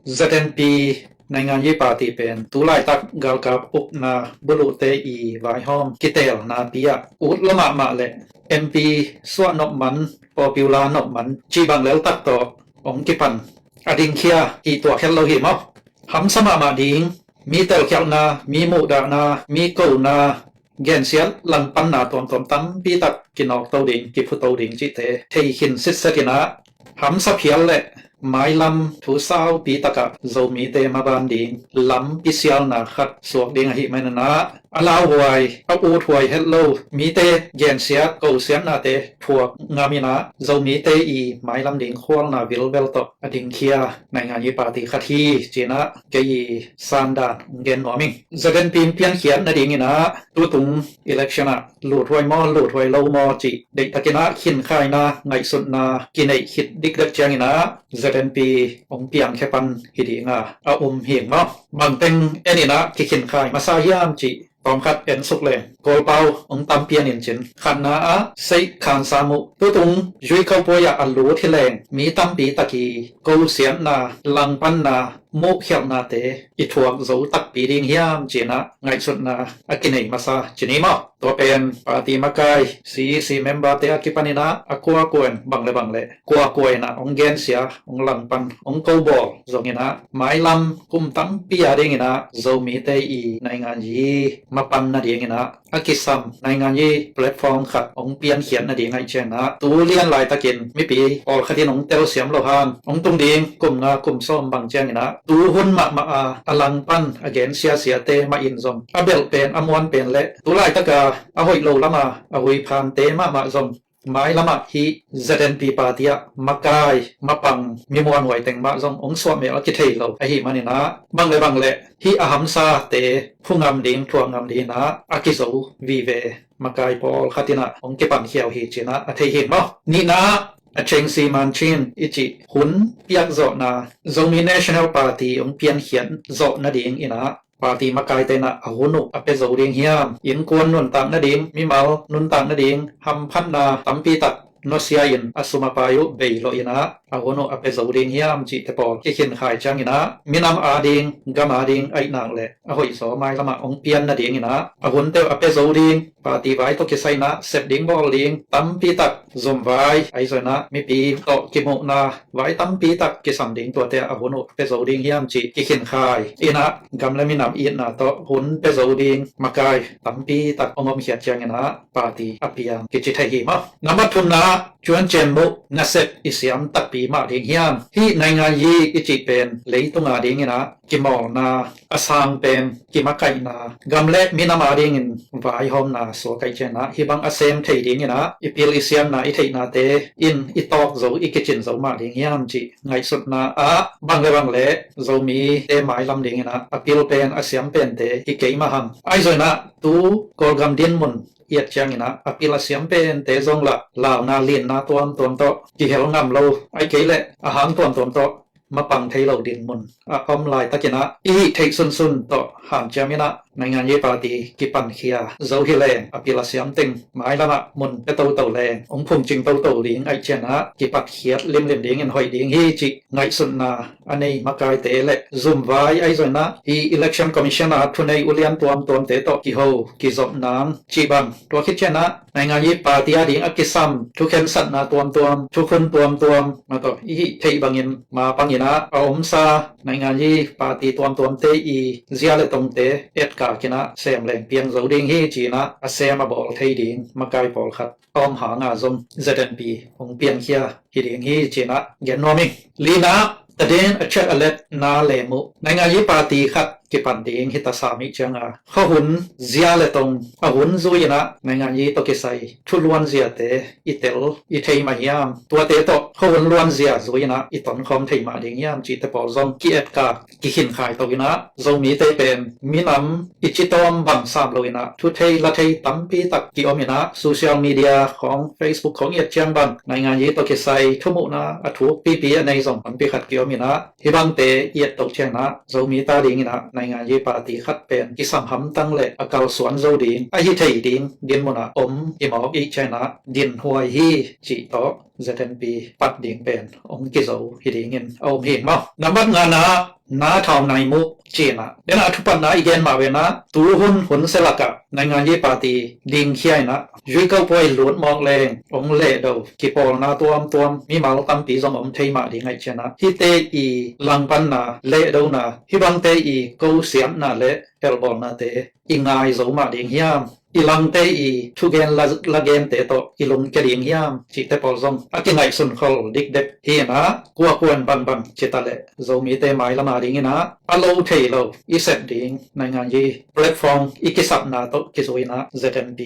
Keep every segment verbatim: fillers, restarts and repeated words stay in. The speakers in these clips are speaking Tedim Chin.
ZNP naingan yi party pen tulaitak galkap ukna buluhte i vaihawm kitelna pi ah ut lo mahmah le M P suah nop man, popular nop man cih bang leltak tawh hong kipan a dingkhia hi tuak het lo hi maw. Hamsa mahmah ding, mi telkhialhna, mi muhdahna, mi kona, gensiat langpanna tuamtuam tampi tak kinawkto ding, kiphuto ding cihte thei khin sitset inah, hamsa phial le mailam thu saupi takah Zomite maban ding lampi sialna khat suak ding ahih maninah, a lauhuai, a uthuai het lo mite gensiat kosiatnate phuak ngam inah, Zomite i mailam ding khualna vilvel tawh a dingkhia naingan yi party khat hi cinah kei i sandan gen nuam ing. ZNP in piankhiat nadinginah tutung election ah luthuai maw, luthuai lo maw cih deihtakinah khinkhaina, ngaihsutna kineih khit dikdek cianginah ZNP hong piangkhia pan hi dinga a um hing maw. Bangteng eninah kikhinkhai masa hiam cih tawmkhat en suk leng, Kawlpau hong tampian in cin. Khatna ah Seih Khan Sam Uh, tutung Zui Kho Puai ah a lut hi leng mi tampi tak i kosiatna, langpanna, muhkhialhnate i thuak zo takpi ding hiam cinah ngaihsutna a kinei masa cini maw. Tua pen party makai, CEC memberte a kipaninah a kuakua in bang le bang le kuakua inah hong gensia, hong langpan, hong kobawl zonginah mailam kum tampi a dinginah Zomite i naingan yi mapan nadinginah a kisam naingan yi platform khat hong piankhiat nading ahih cianginah tu lian laitakin mipi pawlkhat in hong telsiam lo hang hong tung ding kum nga kum sawm bang cianginah tu hun mahmah a a langpan a gensia siate mah in zong a belh pen, a muan pen le tulaitaka a hoih lo lama a huiphante mahmah zong mailamah hih ZNP party ah makai mapang mi muanhuai teng mah zong hong suahmel a kithei lo ahih maninah bang le bang le hih a hamsate phu ngam ding, thuak ngam dinginah a kizo vive makai pawlkhat inah hong kipankhia uh hi cinah a thei hi maw. Nihna ah a Cheng Si Man Chin i cih hun piakzawhna, Zomi National Party hong piankhiat zawh nadinginah party makaite inah a hun uh a pia zo ding hiam, innkuan nuntak nading, mimal nuntak nading, hamphatna tampi tak nusia in a sum a pai uh bei lawh inah a hun uh a pia zo ding hiam cihte pawl kikhinkhai cianginah minam ading, gam ading ahih nak le a hoihzaw mailamah hong pian nadinginah a hunte uh a pia zo ding, party vai tawh kisai inah sep ding bawl ding tampi tak zumvai, ahi zong inah mipi tawh kimuhna vai tampi tak kisam ding, tuate a hun uh pia zo ding hiam cih kikhinkhai inah gam le minam itna tawh hun pia zo ding makai tampi tak hong omkhiat cianginah party a piang kici thei hi maw. Nambat thumna ah Cuan Cen Muh nasep i siam takpi mah ding hiam? Hih naingan yi i cih pen leitunga dinginah kimawlna, a sang pen kimakaihna, gam le minam adingin vaihawmna suak ahih cianginah hih bang a sem thei dinginah i pil i siamna, i theihnate in i tawk zo, i kicin zo mah ding hiam cih ngaihsutna ah bang le bang le Zomite mailam dinginah a pil pen, a siam pente hi kei mah hang. Ahi zong inah tu Kawlgam dinmun i et cianginah a pil a siam pente zong lah launa linna tuamtuam tawh kihel ngam lo, ahih kei leh a hang tuamtuam tawh mapang thei lo dinmun a om laitakinah i hih theih sunsun tawh hanciam inah naingan yi party kipankhia zo hi leng a pil a siam teng mailamah mun pia toto leng hong phungcing toto ding ahih cianginah kipatkhiat limlim dingin hoih ding hi cih ngaihsutna a nei makaite le zumvai, ahi zong inah hih Election Commission a thunei ulian tuamtuamte tawh kiho kizop nang cih bang, tua khit cianginah naingan yi party ading a kisam thukhensatna tuamtuam, thukhun tuamtuam mah tawh i hih theih bangin ma panginah a omsa naingan yi party tuamtuamte i zia le tongte etkak inah sem leng piang zo ding hi cinah a sem a bawl thei ding makai pawlkhat a om hanga zong ZNP hong piankhia hi ding hi cinah gen nuam ing. Lina, tadin a chet a let na lemu naingan yi party khat kipan ding hi ta sam ih cianga khuahun zia le tong a hun zui inah naingan yi tawh kisai thuluan ziate i tel i thei mah hiam? Tuate tawh khuahun luanzia zui inah i tonkhawm thei mah ding hiam cihte pawl zong ki-etkak, kikhinkhai to inah Zomite pen minam i citawm bang sam lo inah thuthei lathei tampi tak ki-om inah social media khawng, Facebook khawng i et ciang bang naingan yi tawh kisai thumuhna a thuk pipi a nei zong tampi khat ki-om inah hih bangte i et to cianginah Zomite adinginah naingan yi party khat pen kisam hamtang le a kalsuan zo ding, a hi thei ding dinmunah om hi mawk ih cianginah dinhuai hi cih tawh ZNP pat ding pen hong kizo hi dingin a om hi maw. Nambat ngana na thau nai muh cinah. Denah a thupatna i gen mah venah tuhun hun selakah naingan yi party dingkhia inah zui kauh puai lut mawk leng ong lehdo kipawlna tuamtuam mimal tampi zong om thei mah ding aih cianah hihte i langpanna lehdona hibangte i kosiatna le helbawlnate i ngai zo mah ding hiam? I langte i thugen la, lagente tawh i lungkia ding hiam? Cihte pawl zong a kingaihsun khol dikdek hi inah kuakuan bangbang cita le Zomite mailama ding inah a lo thei lo i sep ding naingan yi platform i kisapna tawh kizui inah Z N P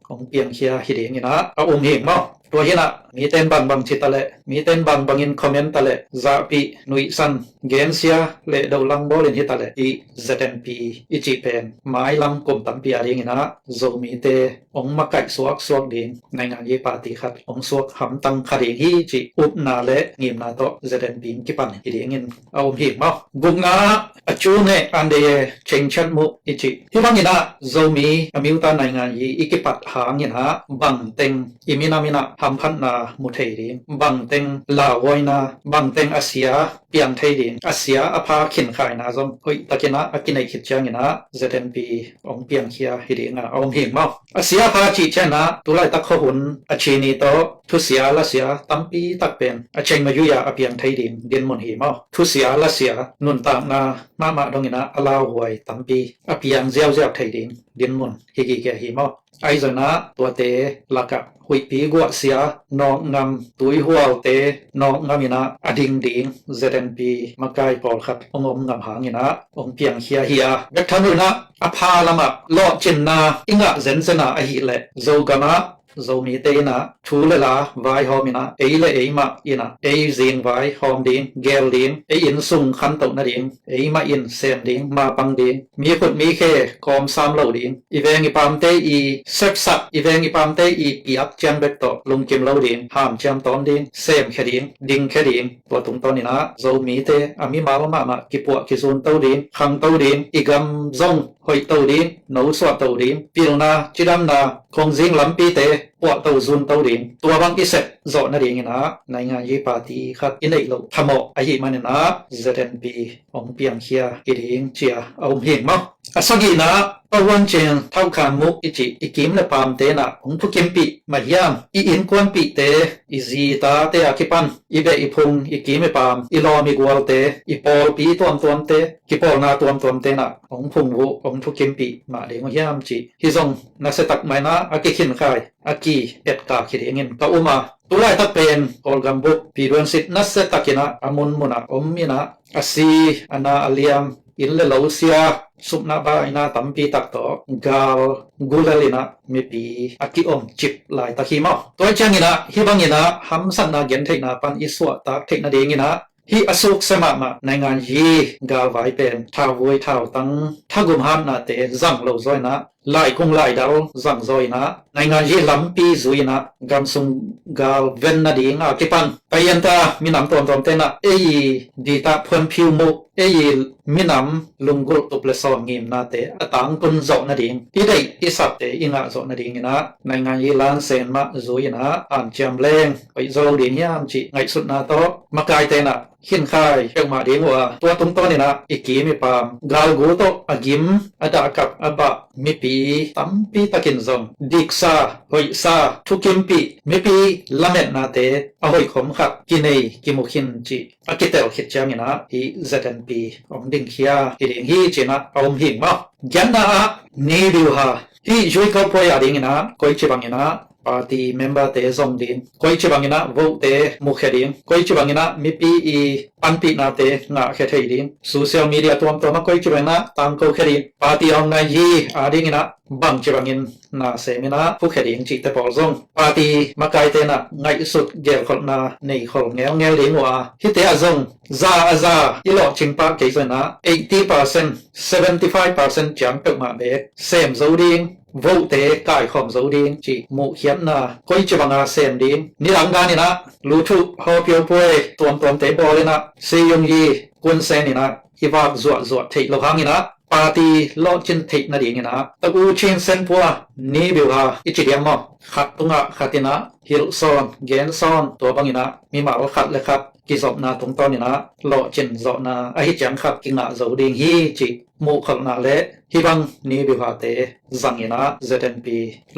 hong piangkhia hi ding inah a um hing maw? Tua hinah miten bangbang cita le miten bangbangin comment ta le zahpih nuihsan gensia le dolang bawlin hita le i Z N P i cih pen mailam kum tampi a ding inah Zomite hong makaih suaksuak ding naingan yi party khat hong suak hamtang kha ding hi cih upna le ngimna tawh Z N P in kipan hi dingin a um hing maw? Gukna a cu neh an dei e chengchat muh i cih hibang inah Zomi a miuta naingan yi i kipat hang inah bangteng i minam inah hamphatna mu thei ding, bangteng lauhuaina, bangteng a sia piang thei ding, a sia a pha khinkhaina zong hoihtak inah a kineih khit ciang inah Z N P hong piangkhia hi ding a om hing maw? A sia a pha cih ciang inah tulaitak khuahun a cini tawh thusia lasia tampi tak pen a cheng mayuya a piang thei ding dinmun hi maw? Thusia lasia nuntakna mahmah dong inah a lauhuai tampi a piang ziauziau thei ding dinmun hi gige hi maw? Ahi zongin ah tuate lakah huihpi guahsia, nawkngam, tuihualte nawkngam inah a ding ding Z N P makai pawlkhat hong om ngam hangin ah hong piangkhia hi a, bek tham loin ah a pha lamah lawhcinna i ngah zenzen a ahih leh Zogam ah Zomite inah thu le la vaihawm inah ei le ei mah inah ei zing vaihawm ding, gel ding, ei innsung khantoh nading ei mah in sem ding, mapang ding, mi khut mi khe kawmsam lo ding, i veng i paamte i sepsak, i veng i paamte i piak ciang bek tawh lungkim lo ding, hamciam tawm ding, semkhia ding, dingkhia ding. Tua tungtawn inah Zomite a mimal mahmah kipuah kizunto ding, khangto ding, i gam zong hoihto ding, nosuahto ding, pilna, cidamna, khongzing lampite puahto zunto ding. Tua bang i sep zawh nading inah naingan yi party khat i neih loh phamawh ahih manin ah Z N P hong piangkhia hi ding ci a a um hing maw? A sagihna ah pahuancing thauhkhan muh i cih i kim le paamte inah hong thukimpih mah hiam? I innkuanpihte, i zi i tate a kipan i beh i phung, i kim i paam, i lawm i gualte, i pawlpi tuamtuamte, kipawlna tuamtuamte inah hong phungvuh, hong thukimpih mah ding uh hiam cih hi zong nasiatak mah inah a kikhinkhai, a ki-etkak hi dingin ka um a, tulaitak pen Kawlgam bup piduansit nasiatak inah a munmun ah om inah a si, a na, a liam, inn le lo sia, supna baina tampi tak tawh gal gulel inah mipi a kiom cip laitak hi maw? Tua ciang inah hih bang inah hamsatna gentheihna pan i suahtak theih nading inah hih a sukse mahmah naingan yi galvai pen thauvui thautang, thagum hatnate zang lo zaw inah laikung laidal zang zaw inah naingan yi lampi zui inah gamsung gal ven nading a kipan Pai ianta minam tuamtuamte inah ei i ditah phuanphiu muh, ei i minam lunggulh tup le sawn ngimnate a tangtun zawh nading, i deih i sapte i ngah zawh nading inah naingan yi lansen mah zui inah anciam leng hoih zaw lo ding hiam cih ngaihsutna tawh makaite inah khinkhai peuhmah ding uh a, tua tungtawn inah i kim i paam galgu tawh a gim, a dahkap, a bah mipi tampi takin zong diksa, hoihsa, thukimpih, mipi lametnate a hoihkhom khat kinei kimu khin cih a kitel khit ciang inah hih Z N P hong dingkhia hi ding hi ci inah a um hing maw? Giatna ah Ni Biu Ha, hih Zui Kau Puai a ding inah koici bang inah party memberte zong ding, koici bang inah vote-te mukhia ding, koici bang inah mipi i panpihnate ngahkhia thei ding, social media tuamtuam ah koici bang inah tangkokhia ding, party a om nai hi a ding inah bangci bangin nasem inah phukhia ding cihte pawl zong party makaite inah ngaihsut gelkholhna neikhol ngelngel ding uh a, hihte ah zong za a za i lawhcing pah kei zaw inah eighty percent, seventy five percent ciang peuhmah beek sem zo ding, vote-te kaikhawm zo ding cih muhkhiatna koici banga sem ding, nidang dan inah luthuh hawpiau puai tuamtuamte bawl inah siyung yi kunsen inah i vak zuahzuah theih loh hang inah party lawhcin theih nading inah ta u chin senpua Ni Biu Ha i ci diam maw? Khat tungah khat inah hilh sawn gen sawn, tua bang inah mimal khat le khat kizopna tungtawn inah lawhcin zawhna ahi ciang khat kingah zo ding hi cih muhkholhna le hih bang ni biuhate zang inah Z N P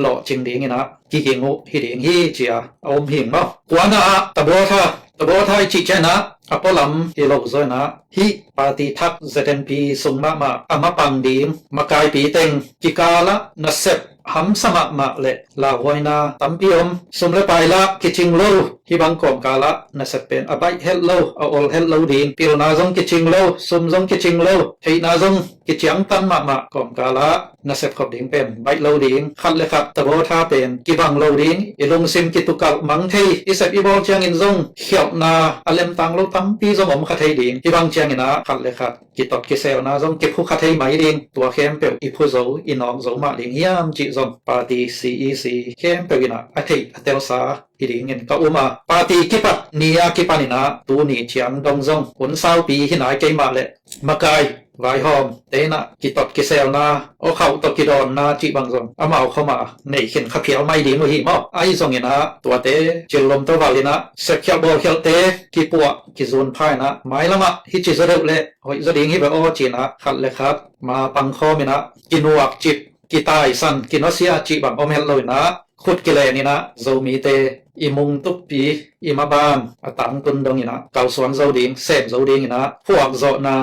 lawhcing ding inah kiging uh hi ding hi ci-a a um hing maw. Kuana ah Tabotha, Tabotha i cih cianah a pualam hi lo zaw inah hih party thak Z N P sung mahmah a mapang ding makaipi teng kikalah nasep hamsa mahmah le lauhuaina tampi om. Sum le pai lah kicing lo, hih bang kawmkalah nasep pen a baih helh lo, a ol helh lo ding. Pilna zong kicing lo, sum zong kicing lo, theihna zong kiciangtan mahmah kawmkalah nasep khop ding pen baih lo ding. Khat le khat Tabotha pen kibang lo ding. I lungsim kitukalh mang thei, i sep i bawl ciangin zong khialhna a lemtang lo tampi zong om kha thei ding. Hih bang cianginah khat le khat kitot kiselna zong kiphu kha thei mai ding. Tua khempeuh i phu zo, i nawk zo mah ding hiam cih zong party C E C khempeuh inah a theih a telsa hi dingin ka um a, party kipat ni-a kipaninah tuni ciang dong zong hun saupi hi nai kei mah le makai vaihawm te inah kitot kiselna, awkhauh tawh kidawnna cih bang zong amau khawma nei khin kha phial mai ding uh hi maw. Ahi zonginah tuate cil lom tawh val inah sepkhialh bawlkhialhte kipuah kizun pha inah mailamah hih ci zaw deuh le hoih zaw ding hi ve aw cinah khat le khat ma pangkhawm inah kinuak cip, kitaisan, kinawsia cih bang om helh lo inah khut kilen inah Zomite i mung tuppi, i maban a tangtun dong inah kalsuan zo ding, sem zo ding inah phuak zawhna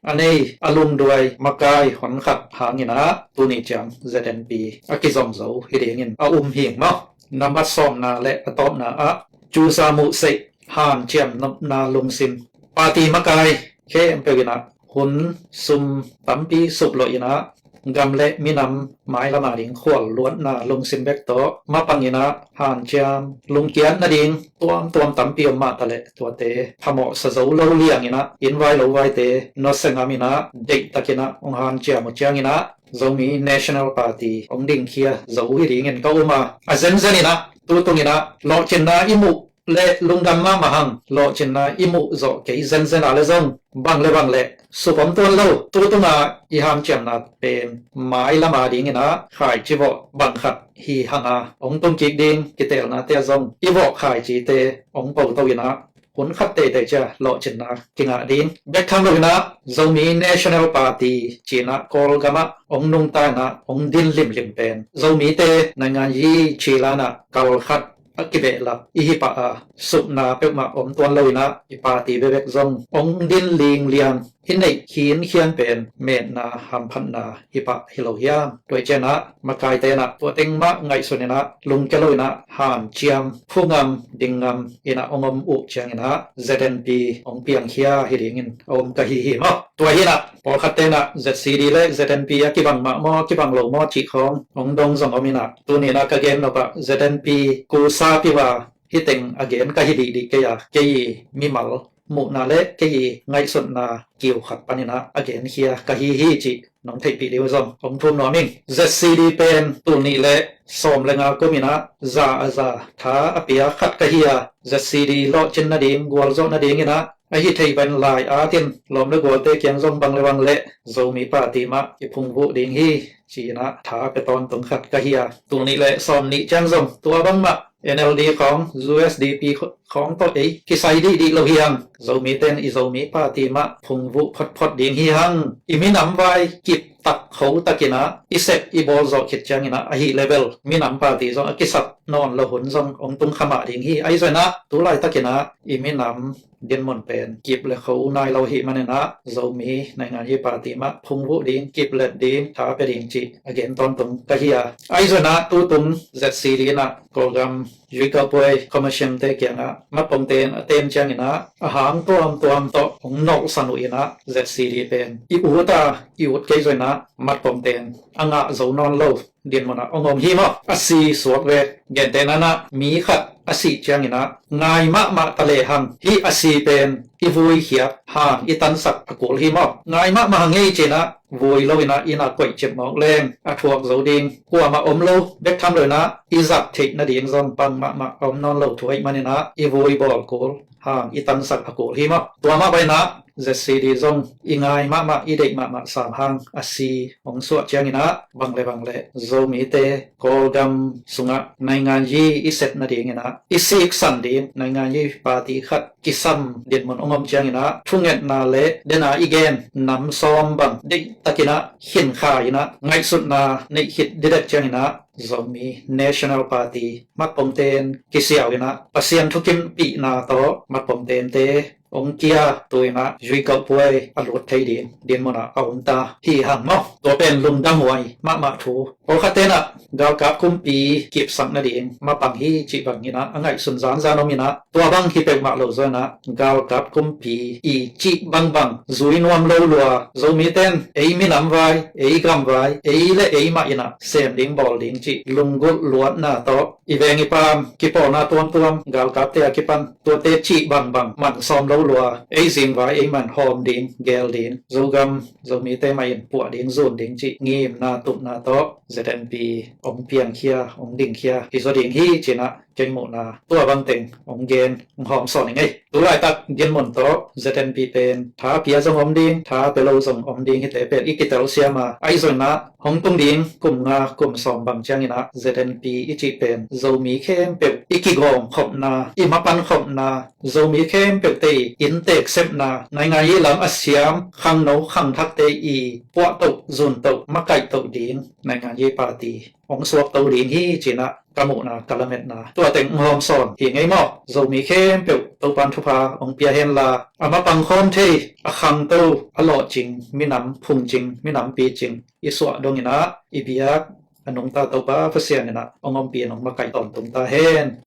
a nei a lungduai makai honkhat hang inah tuni ciang Z N P a kizom zo hi dingin a um hing maw. Nambat sawmna le a tawpna ah Chusa Muhseih hanciam nopna lungsim. Party makai khempeuh inah hun sum tampi suplawh inah gam le minam mailama ding khual luatna lungsim bek tawh mapang inah hanciam lungkiat nading tuamtuam tampi om mah taleh tuate phamawhsa zo lo liang inah inn vai lo vaite nusia ngam inah deihtak inah hong hanciam uh ciang inah Zomi National Party hong dingkhia zo hi dingin ka um a, a zenzen inah tutung inah lawhcinna i muh le lungdam mahmah hang, lawhcinna i muh zawh kei zenzen a le zong bang le bang le suk om tuan lo. Tutunga i hanciamna pen mailama dinginah khaici vawh bang khat hi hanga hong tung kik ding kiteelnate ah zong i vawh khaicite hong poto inah hun khat teitei cia lawhcinna kingah ding. Bek tham lo inah Zomi National Party cinah Kawlgamah hong nungta inah hong din limlim pen Zomite naingan yi cilanah kal khat a kibehlap i hi pah a, supna peuhmah om tuan lo inah i party bebek zong hong din lingliang i neih khinkhian pen metna hamphatna hi pah hi lo hiam? Tua hi cianah makaite inah tua teng mah ngaihsun inah lungkia lo inah hanciam, phu ngam, ding ngam inah hong om uh cianginah Z N P hong piangkhia hi dingin a om ka hi hi maw. Tua hinah pawlkhatte inah Z C D le Z N P a kibang mah maw, kibang lo maw cih khawng hong dong zong om inah tuni inah ka gen nop ah Z N P kusa piva hiteng a gen ka hi dihdih kei a, kei mimal muhna le kei ngaihsutna kiu khat paninah a genkhia ka hi hi cih nong theihpih dih uh zong hong thum nuam ing. Z C D pen tul nih le sawm le nga kum inah za a za tha a pia khat ka hi a, Z C D lawhcin nading, gualzawh nading inah a hi thei pen lai atin lawm le gualte kiang zong bang le bang le Zomi party mah i phungvuh ding hi ci inah tha a pia tawntung khat ka hi a, tul nih le sawm nih ciang zong tua bangmah N L D khawng, U S D P khawng tawh ei kisai dihdih lo hi hang. Zomite in i Zomi party mah phungvuh photphot ding hi hang. I minam vai kip tak kho takinah i sep i bawl zawh khit cianginah ahi level minam party zong a kisap nawn lo hun zong hong tung kha mah ding hi. Ahi zong inah tu laitakinah i minam dinmun pen kip le kho nai lo hi maninah Zomi naingan yi party mah phungvuh ding, kip let ding, tha pia ding cih a gen tawntung ka hi a. Ahi zong inah tutung Z C D inah Kawlgam Yuikaupuai Commission te kiangah matpongte in a tem cianginah a hang tuamtuam tawh hong nolhsan uh inah Z C D pen i ut a, i ut kei zong inah matpongte in a ngah zo nawn lo dinmun ah hong om hi maw. A si suak ve. Gentehna inah mi khat a sih cianginah ngai mahmah ta lehang hih a si pen i vuikhiat hang i tansak a kul hi maw. Ngai mahmah hang ei cinah vui lo inah inn ah koih cip mawk leng a thuak zo ding kuamah om lo. Bek tham lo inah i zat theih nading zong pang mahmah a om nawn lo thu ahih maninah i vui bawl kul hang i tansak a kul hi maw. Tua mah bang inah Z C D zong i ngai mahmah, i deih mahmah sam hang a si hong suah ciangin ah bang le bang le Zomite Kawlgam sungah nainganyi i sep nadingin ah i siksan ding nainganyi party khat kisam dinmun hong om ciangin ah thungetna le dena i gen nam sawm bang deihtakin ah khinkhai in ah ngaihsutna neih khit didek ciangin ah Zomi National Party matpongten kisiau in ah Pasian thukimpihna tawh matpongtente hong kia tu in ah zuikauh puai a lut thei ding dinmun ah a om ta hi hang maw. Tua pen lungdam huai mahmah thu. Pawlkhatte in ah galkap kumpi kipsak nading mapang hi cih bangin ah a ngaihsun zanzan om in ah tua bang hi peuhmah lo zaw in ah galkap kumpi i cih bangbang zui nuam lo lua, Zomite in ei minam vai, ei gam vai, ei le ei mah in ah sem ding bawl ding cih lunggulh luatna tawh i veng i paam kipawlna tuamtuam galkapte a kipan tuate cih bangbang man sawm lo lua, ei zing vai ei man hawm ding, geel ding, Zogam Zomite mah in puah ding, zun ding cih ngimna tupna tawh Z N P hong piangkhia, hong dingkhia hi zaw ding hi ci in ah kei muhna tua bangteng hong gen, hong hawm sawn hi ing ei. Tu laitak dinmun tawh Z N P pen tha pia zong om ding, tha pia lo zong om ding, hihte pen i kitel siam a, ahi zongin ah hong tung ding kum nga kum sawm bang ciangin ah Z N P i cih pen Zomi khempeuh i kigawm khopna, i mapan khopna, Zomi khempeuhte i inntek sepna, nainganyi lam a siam khangno khangthakte i puahtoh, zuntoh, makaihtoh ding nainganyi party hong suakto ding hi ci in ah ka muhna, ka lametna tua teng hong hawm sawn hi ing ei maw. Zomi khempeuh Topa'n thupha hong pia henla, a mapang khawm thei, a khangto, a lawhcing minam, phungcing minam, picing i suah dongin ah i biak a nungta Topa Pasian in ah hong ompih in hong makaih tawntung ta hen.